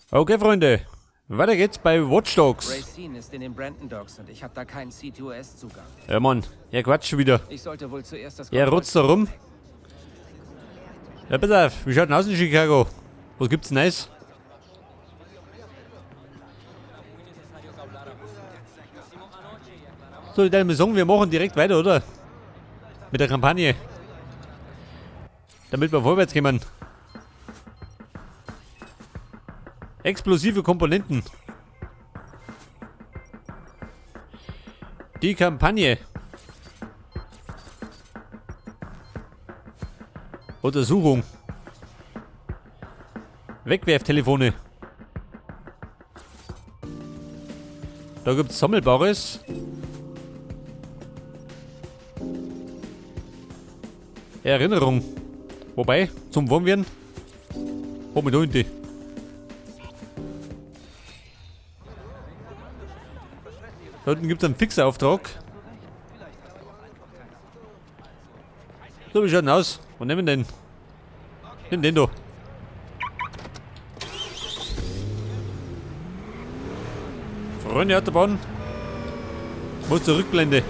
Okay, Freunde. Weiter geht's bei Watch Dogs. Racine ist in den Brandon Docks und ich habe da keinen CTOS-Zugang. Ja, Mann. Er quatscht schon wieder. Ich sollte wohl zuerst das Er rotzt da rum. Ja, pass auf. Wie schaut denn aus in Chicago? Was gibt's Neues? So, ich würde mal sagen, wir machen direkt weiter, oder? Mit der Kampagne. Damit wir vorwärts kommen. Explosive Komponenten. Die Kampagne. Untersuchung. Wegwerftelefone. Da gibt's Sammelbares. Erinnerung. Wobei, zum Warmwerden. Hol mich da hinten. Da unten gibt's einen Fixerauftrag. So, wie schaut denn aus? Was nehmen wir denn? Nimm den da. Freunde Autobahn. Muss zur Rückblende.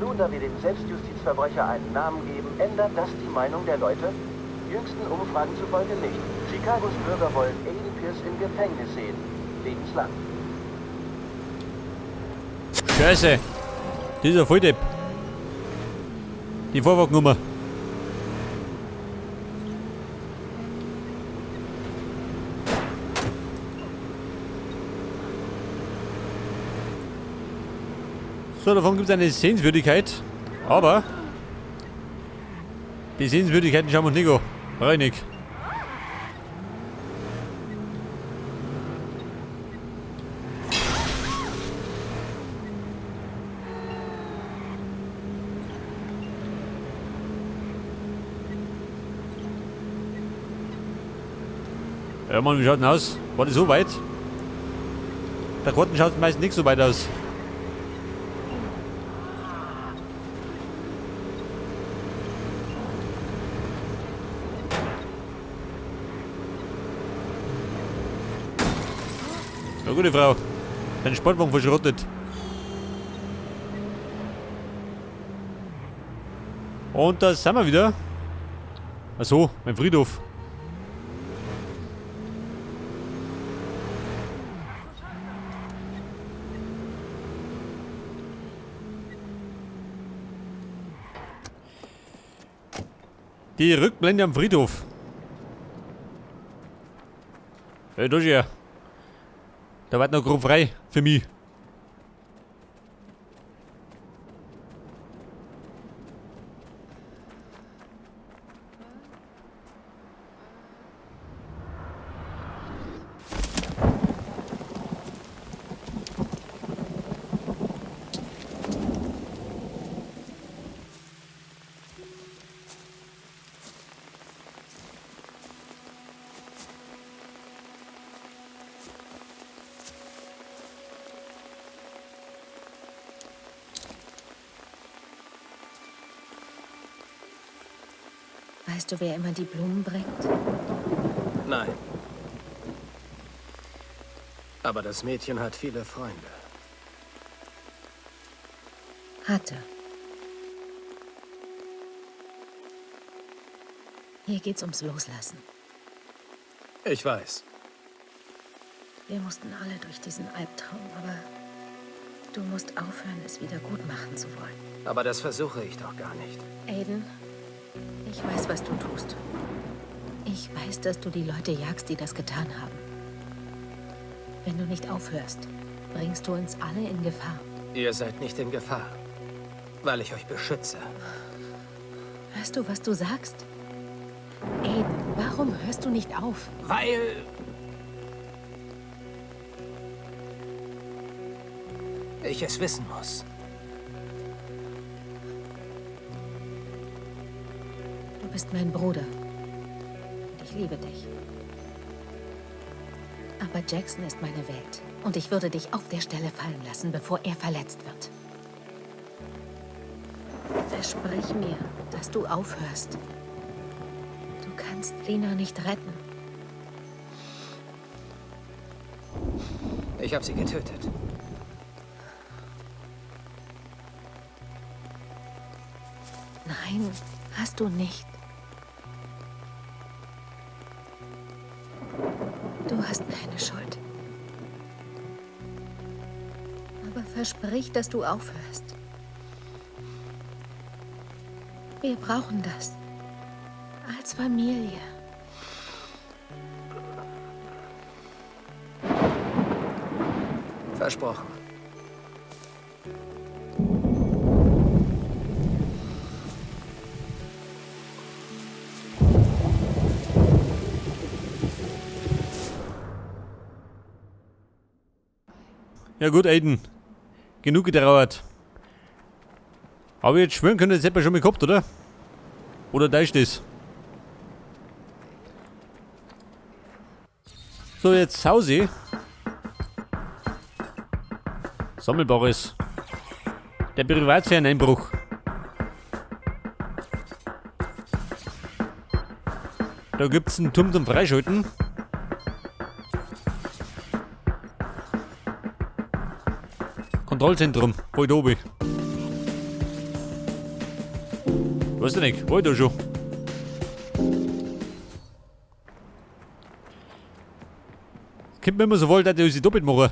Nun, da wir dem Selbstjustizverbrecher einen Namen geben, ändert das die Meinung der Leute? Jüngsten Umfragen zufolge nicht. Chicagos Bürger wollen Aiden Pearce im Gefängnis sehen. Lebenslang. Scheiße. Dieser Volldepp. Die Vorwagnummer. So, davon gibt's eine Sehenswürdigkeit. Aber die Sehenswürdigkeiten schauen wir uns nicht an. Brauch ich nicht. Ja, Mann, wie schaut denn aus? War das so weit? Der Karten schaut meistens nicht so weit aus. Na, gute Frau. Dein Sportwagen verschrottet. Und da sind wir wieder. Achso, mein Friedhof. Die Rückblende am Friedhof. Hey, da ist er. Da wird noch grob frei für mich. Weißt du, wer immer die Blumen bringt? Nein. Aber das Mädchen hat viele Freunde. Hatte. Hier geht's ums Loslassen. Ich weiß. Wir mussten alle durch diesen Albtraum, aber du musst aufhören, es wieder gut machen zu wollen. Aber das versuche ich doch gar nicht. Aiden, ich weiß, was du tust. Ich weiß, dass du die Leute jagst, die das getan haben. Wenn du nicht aufhörst, bringst du uns alle in Gefahr. Ihr seid nicht in Gefahr, weil ich euch beschütze. Hörst du, was du sagst? Aiden, warum hörst du nicht auf? Weil ich es wissen muss. Du bist mein Bruder. Und ich liebe dich. Aber Jackson ist meine Welt. Und ich würde dich auf der Stelle fallen lassen, bevor er verletzt wird. Versprich mir, dass du aufhörst. Du kannst Lena nicht retten. Ich habe sie getötet. Nein, hast du nicht. Du hast keine Schuld. Aber versprich, dass du aufhörst. Wir brauchen das. Als Familie. Versprochen. Ja gut, Aiden. Genug getrauert. Aber jetzt schwören können, das hätte man schon mal gehabt, oder? Oder da ist das? So, jetzt Hause. Sammelbares. Der Privatsphäreneinbruch. Da gibt's einen Turm zum Freischalten. Kontrollzentrum, wo ich da bin. Weiß ich nicht, war ich da schon. Kommt mir immer so wohl, dass ich sie doppelt mache.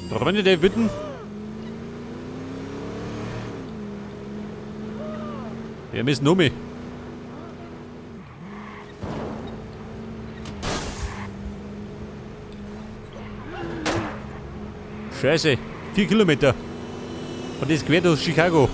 Freunde der bitten. Wir müssen um. Scheiße, 4 Kilometer. Und das quer durch Chicago.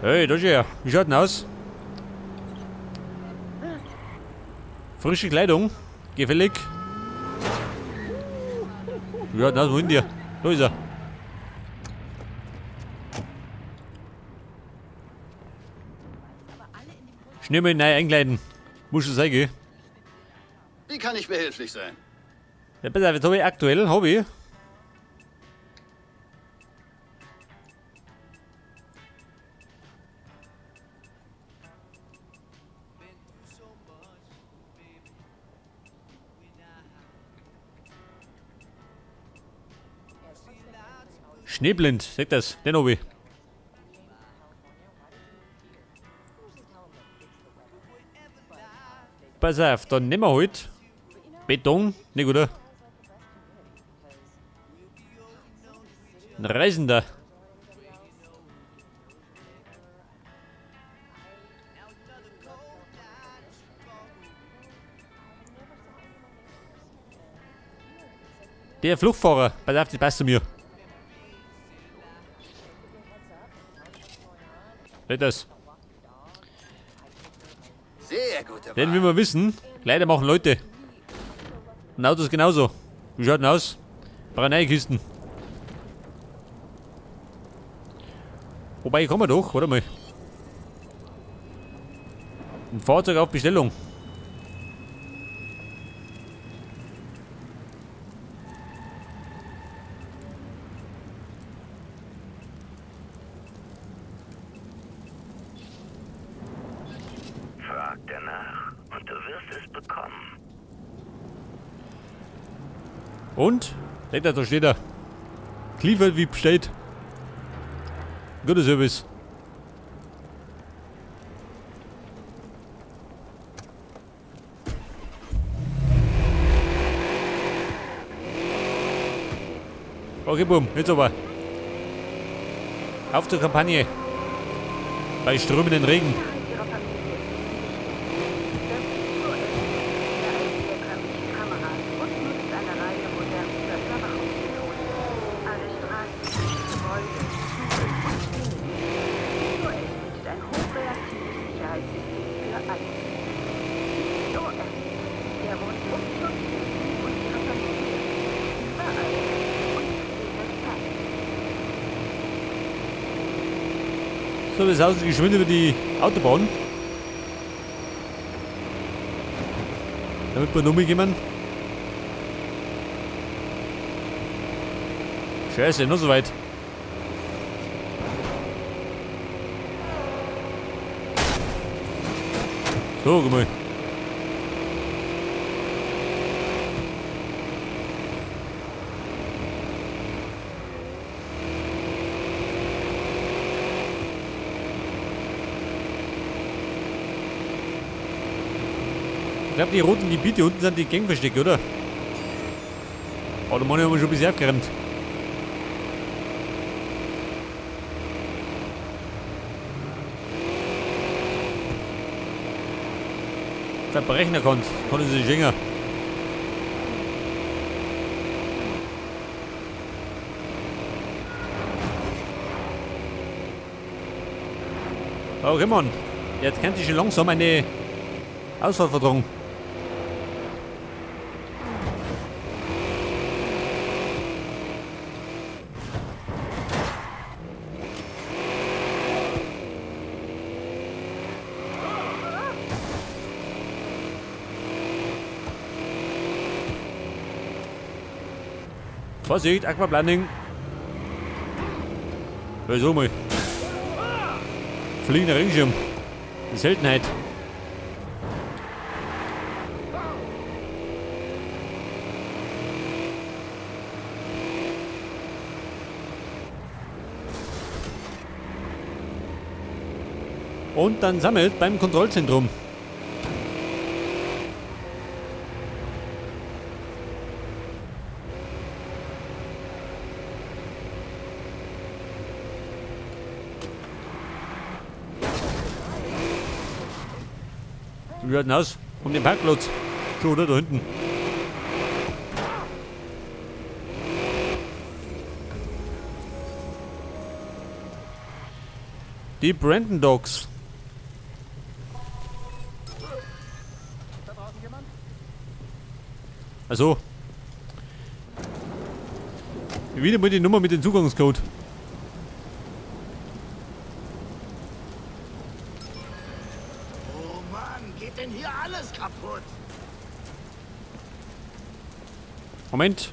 Hey, da ist er. Wie schaut denn aus? Frische Kleidung. Gefällig. Wie schaut denn aus? Wohin dir? Da ist er. Schnell mal neu einkleiden. Muss schon sein, gell? Wie kann ich behilflich sein? Ja, pass auf, jetzt hab ich aktuell, hab ich. Schneeblind, seht das, den hab ich. Pass auf, dann nehmen wir halt Beton, nicht oder? Ein Reisender. Der Fluchtfahrer, pass auf, das passt zu mir. Seht das? Sehr gute Denn wie wir wissen, Kleider machen Leute. Und Autos genauso. Wie schaut denn aus? Ein neue Kisten. Wobei, ich komme doch, warte mal. Ein Fahrzeug auf Bestellung. Frag danach und du wirst es bekommen. Und? Seht ihr, da steht er. Geliefert wie bestellt. Guter Service. Okay, bumm, jetzt aber. Auf zur Kampagne. Bei strömenden Regen. So, das Haus ist geschwind über die Autobahn. Damit wir noch mal kommen. Scheiße, noch so weit. So, guck mal. Ich glaube, die roten Gebiete unten sind die Gangverstecke, oder? Oh, da haben wir schon ein bisschen aufgeräumt. Verbrechen erkannt. Konnte sich schenken. Okay, Mann. Jetzt könnte ich schon langsam eine Ausfahrt vertragen. Vorsicht, Aquaplaning. Hör so mal. Fliegender Regenschirm. Die Seltenheit. Und dann sammelt beim Kontrollzentrum. Wir werden aus um den Parkplatz. Schon, oder? Da hinten. Die Brandon Dogs. Also. Wieder mal die Nummer mit dem Zugangscode. Oh Mann, geht denn hier alles kaputt? Moment.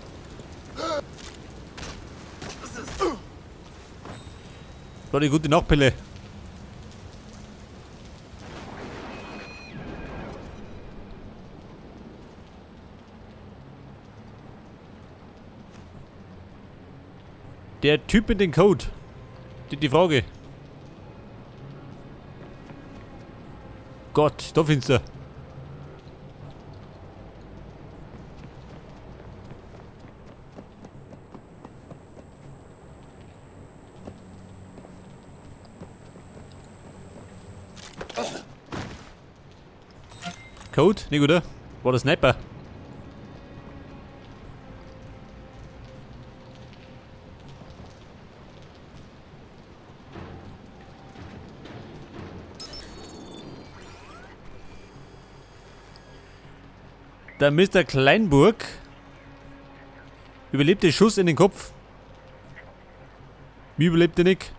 War die gute Nachtpille. Der Typ mit dem Code. Die Frage. Gott, da findest du. Code? Nicht, oder? War der Sniper. Der Mister Kleinburg überlebt den Schuss in den Kopf. Wie überlebt der Nick?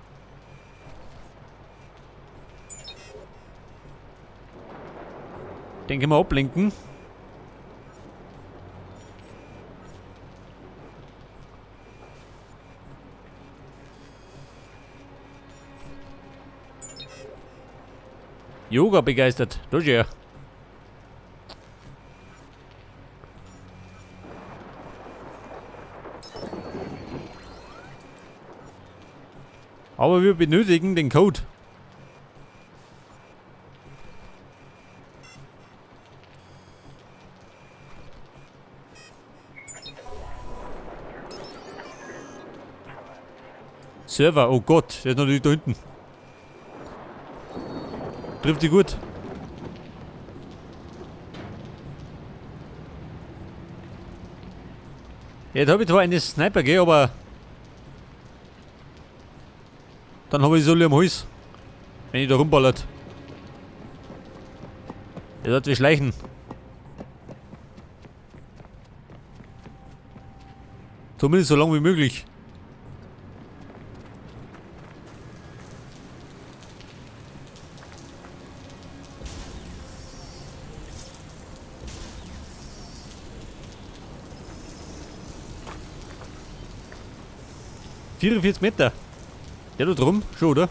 Den können wir ablenken. Yoga begeistert. Das ist ja. Aber wir benötigen den Code. Server, oh Gott, der ist natürlich da hinten. Trifft die gut. Jetzt habe ich zwar eine Sniper, gell, aber dann habe ich so am Hals, wenn ich da rumballert. Der wird wie schleichen. Zumindest so lange wie möglich. 44 Meter. Der da drum, schon, oder?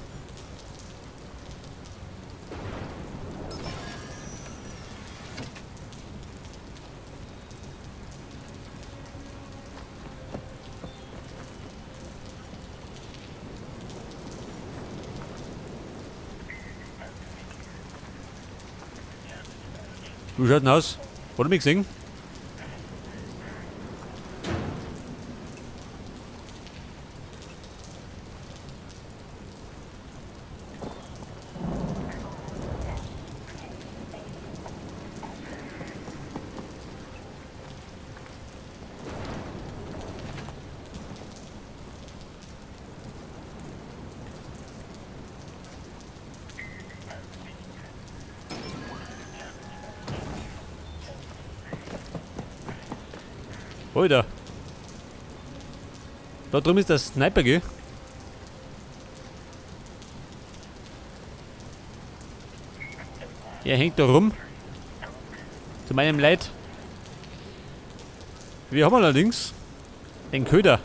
Wie schaut denn aus? Hat er mich gesehen? Alter. Da drüben ist der Sniper, gell? Der hängt da rum. Zu meinem Leid. Wir haben allerdings den Köder.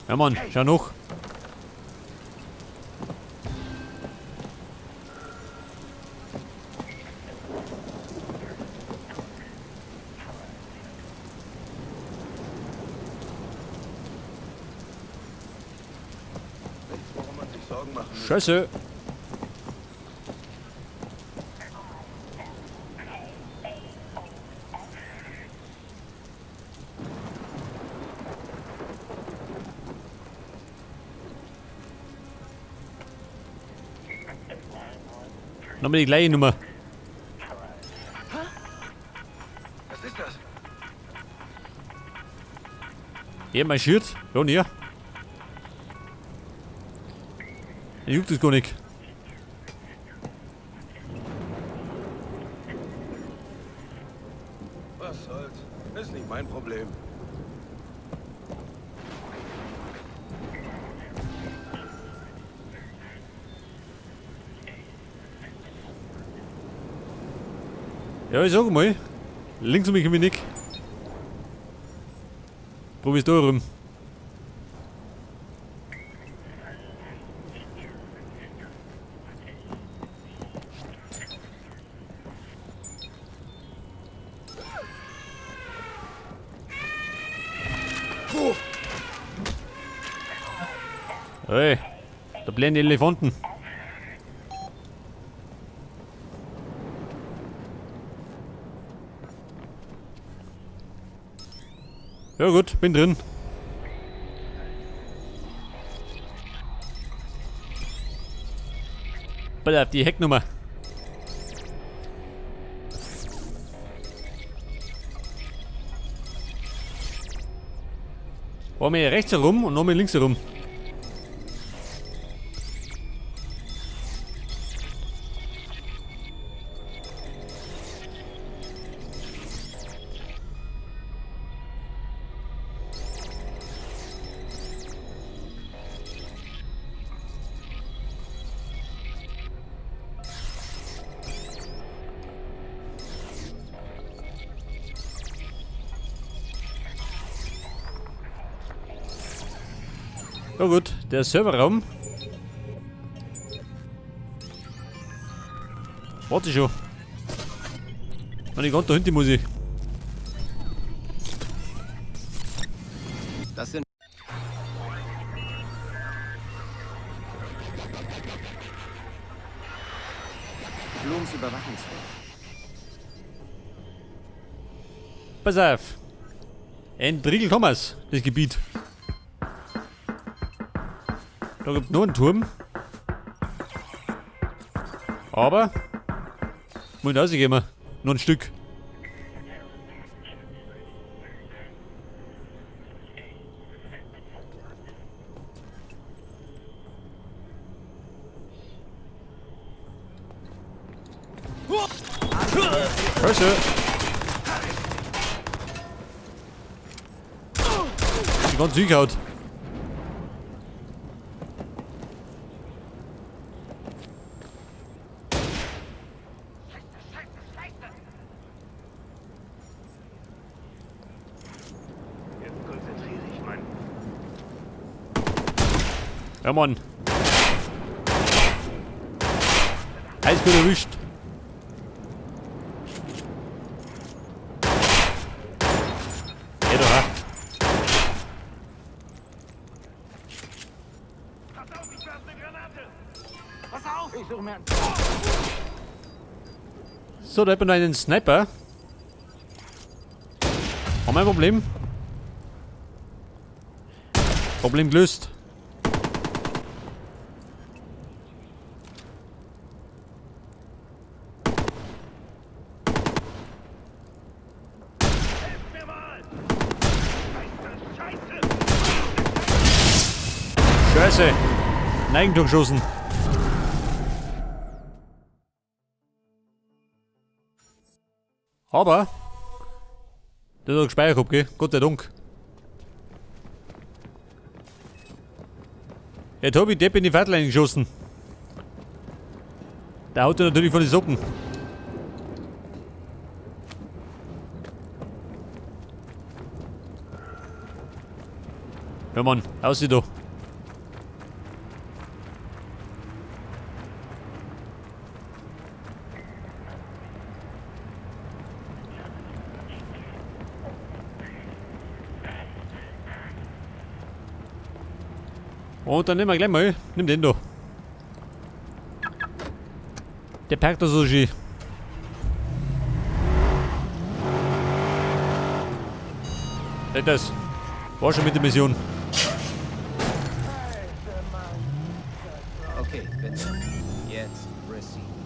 Ja Mann, schau noch. Scheiße. Nochmal die gleiche Nummer. Was ist das? Der marschiert. Ja, näher. Er juckt es gar nicht. Was soll's? Ist nicht mein Problem. Ja, ich sag mal, links um mich komme ich nicht. Probier's da rum. Hey, da blähen die Elefanten. Ja gut, bin drin. Pass auf, die Hecknummer. Wollen wir rechts herum und nochmal links herum. Ja gut, der Serverraum. Warte schon. Und ich ganz da hinten muss ich. Das sind Blooms Überwachungsfirma. Pass auf. Entriegel Thomas, das Gebiet. Da gibt es noch einen Turm. Aber muss ich rausgehen. Noch ein Stück. Scheiße. Die ganze Zeug haut. Ja, Mann. Eiskalt erwischt. Ja, doch, ha. Pass auf, ich werfe eine Granate! Pass auf! Ich suche mir einen... So, da hat man noch einen Sniper. Haben wir ein Problem? Problem gelöst. Helft mir mal! Scheiße, Scheiße! Scheiße. Ein Eigentor geschossen. Aber der hat doch gespeichert gehabt, gell? Gott sei Dank. Jetzt hab ich Depp in die Fahrtleine geschossen. Der haut er natürlich von den Socken. Ja Mann, aussieht da. Und dann nehmen wir gleich mal, nimm den da. Der parkt da so schön. Das war schon mit der Mission. Okay, bitte. Jetzt Receipt.